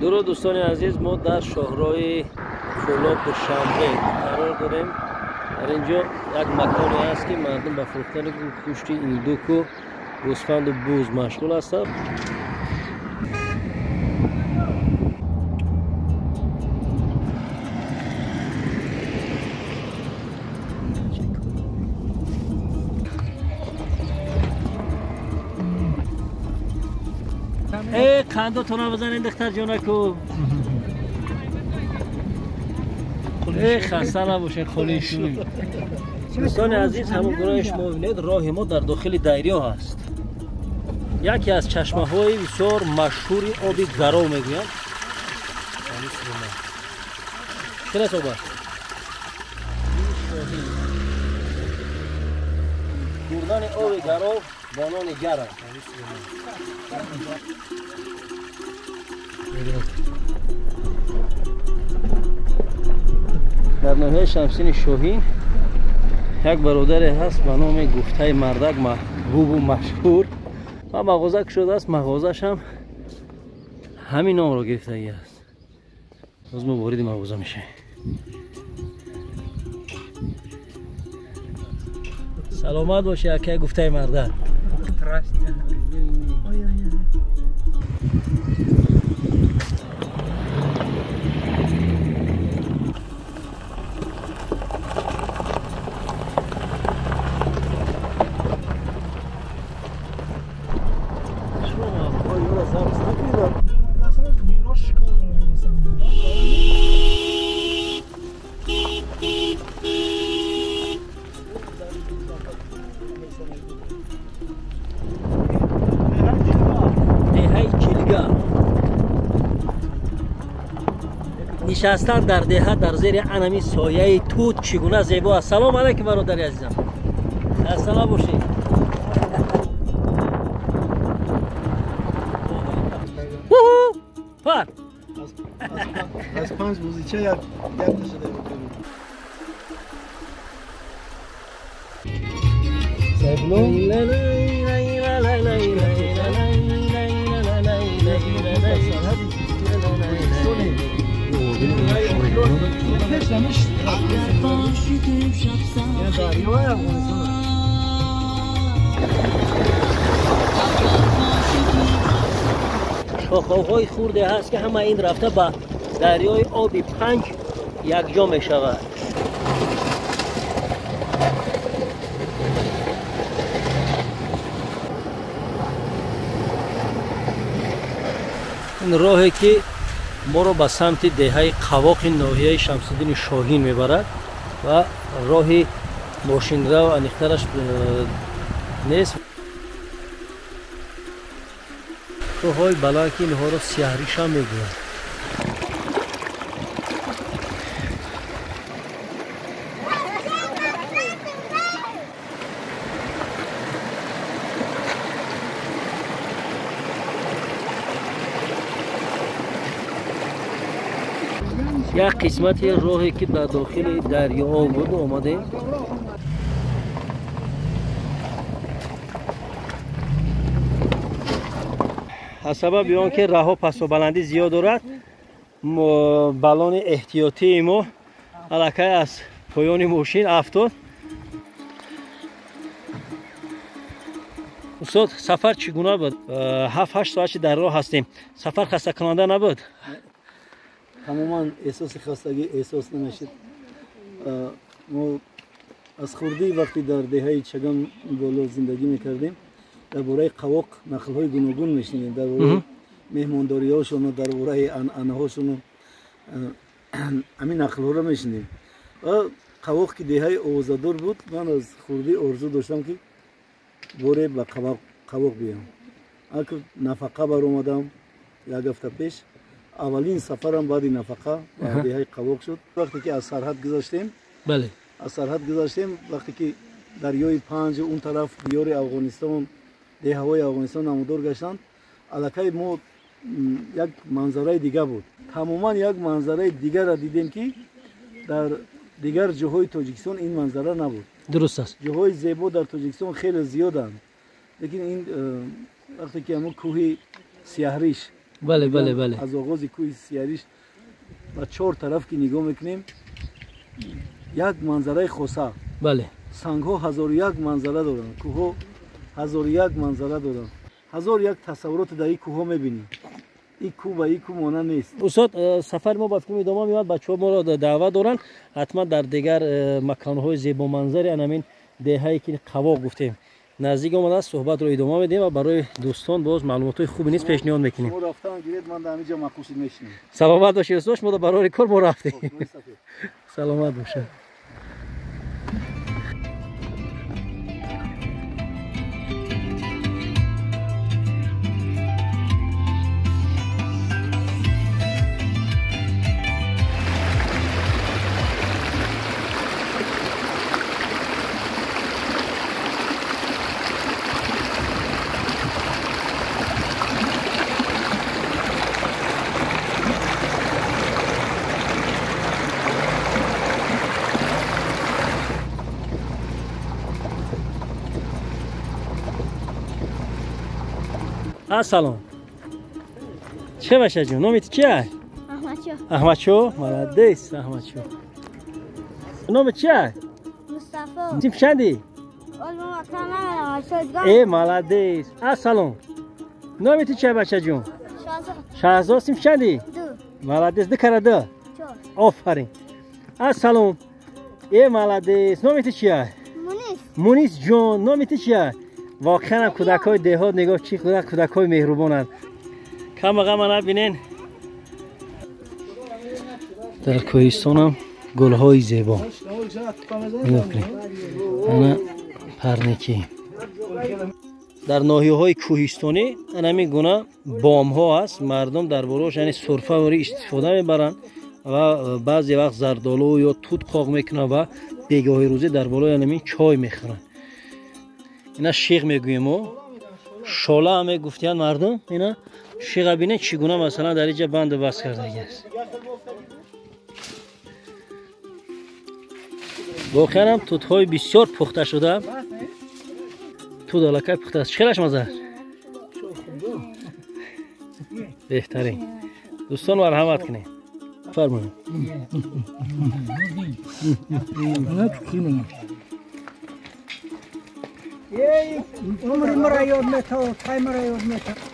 Дуруд дӯстони азиз, мо дар шоҳроҳи Кӯлоб Душанбе қарор дорем. Дар инҷо як маконе аст, ки мардум ба фурӯхтани гӯшти индуку гӯсфанду буз машғул ҳастанд. Қандотона бизанед, духтар ҷонаку. Хаста набошед, холишӯй. Дӯстони азиз, ҳамон гунаи шумо бибинед, роҳи мо дар дохили дарё ҳаст. Яке аз чашмаҳои бисёр машҳури оби гаров мегӯянд. Чӣ аст оба? Хӯрдани оби гаров бо нони гарм. Дар ноҳияи Шамсини Шоҳин як бародаре ҳаст ба номи Гуфтаи Мардак, маҳбубу машҳур, ва мағоза кушодааст. Мағозааш ҳам ҳамин номро гирифтагӣ аст. Боз мо вориди мағоза мешавем. Саломат бошӣ, акай Гуфтаи Мардак. Нишастан дар деҳа дар зери анами сояи тут чӣ гуна зебо аст. Салом алайкум, бародари азизам, хаста набошед. Пар аз панҷ бозича як шуда. Шохаҳои хурде ҳаст, ки ҳама ин рафта ба дарёи оби Панҷ якҷо мешавад. Ин роҳе, ки моро ба самти деҳаи Қавоқи ноҳияи Шамсиддини Шоҳин мебарад ва роҳи мошинрав аниқтараш нест. Кӯҳҳои баланд, ки инҳоро сиҳриша мегӯянд. Як қисмати роҳе, ки дар дохили дарё буд, омадем. Аз сабаби он ки раҳо пасобаландӣ зиёд дорад, баллони эҳтиётии мо аллакай аз поёни мошин афтод. Устод, сафар чӣ гуна буд? 7-8 соат дар роҳ ҳастем. Сафар хастакунанда набуд? Тамоман эҳсоси хастагӣ эҳсос намешид. Мо аз хурдӣ вақте дар деҳаи Чаган боло зиндагӣ мекардем, дар бораи Қавоқ нақлҳои гуногун мешунидем, дар бораи меҳмондориҳошону дар бораи анъанаҳошону ҳамин нақлҳоро мешунидем. Ва Қавоқ, ки деҳаи овозадор буд, ман аз хурдӣ орзу доштам, ки боре ба Қавоқ биям. Акр нафақа баромадам як ҳафта пеш. Аввалин сафарам баъди нафақа ба деҳаи Қавоқ шуд. Вақте ки аз сарҳад гузаштем, аз сарҳад гузаштем, вақте ки дарёи Панҷ он тараф диёри Афғонистон, деҳаҳои Афғонистон намудор гаштанд, аллакай мо як манзараи дига буд. Тамоман як манзараи дигарро дидем, ки дар дигар ҷоҳои Тоҷикистон ин манзара набуд. Дуруст аст. Ҷоҳои зебо дар Тоҷикистон хеле зиёданд, лекин ин вақте ки ҳамон кӯҳи Сиҳриш Бале, бале, бале. Аз оғози кӯҳи Сияриш ба чор тараф ки нигоҳ мекунем, як манзараи хоса. Бале. Сангҳо ҳазору як манзара доранд, кӯҳҳо ҳазору як манзара доранд, ҳазору як тасаввурот дар ин кӯҳҳо мебинем. Ин кӯҳ ба ин кӯҳ монанд нест. Устод, сафари мо ба фикрам идома меёбад, бачаҳо моро даъват доранд, ҳатман дар дигар маконҳои зебоманзари анамин деҳае ки Қавоқ гуфтем наздик омадааст, суҳбатро идома медиҳем ва барои дӯстон боз маълумотҳои хуби низ пешниҳод мекунем. Шумо рафтан гиред, ман дар ҳаминҷа мақусид мешинам. Саломат бошед устод, шумо барори кор мо рафтем. Саломат бошед. Ассалом. Чӣ баша ҷон? Номи ту чия? Аҳмадшо. Аҳмадшо? Молодец, Аҳмадшо. Номи чия? Мустафо. Синф чанди? Э, молодец. Ассалом. Номи ту чия бача ҷон? Шаҳзод. Шаҳзод, синф чанди? Ду. Молодец, ду кара ду? Чор. Офарин. Ассалом. Э, молодец. Номи ту чия? Мунис. Мунис ҷон, номи ту чия? Воқеан ҳам кӯдакҳои деҳот нигоҳ чӣ қадар кӯдакҳои меҳрубонанд. Кама ғама набинен. Дар кӯҳистонам гулҳои зебо. Нигоҳ кунед. Ана парникӣ. Дар ноҳияҳои кӯҳистонӣ ана ҳамин гуна бомҳо аст. Мардум дар болош яъне сурфаворӣ истифода мебаранд ва баъзе вақт зардолу ё тут қоқ мекунанд ва бегоҳи рӯзӣ дар болои ҳамин чой мехӯранд. Ина шиғ мегӯем мо, шола ҳам мегуфтиянд мардум. Ина шиға бинед чӣ гуна масалан дар инҷа банду баст кардаги аст. Воқеан ҳам тутҳои бисёр пухта шуда, тут аллакай пухта аст. Чӣ хелаш маза? Беҳтарин. Дӯстон марҳамат кунед, фармоед. Умри мара ёд метавад, тай мара ёд метавад.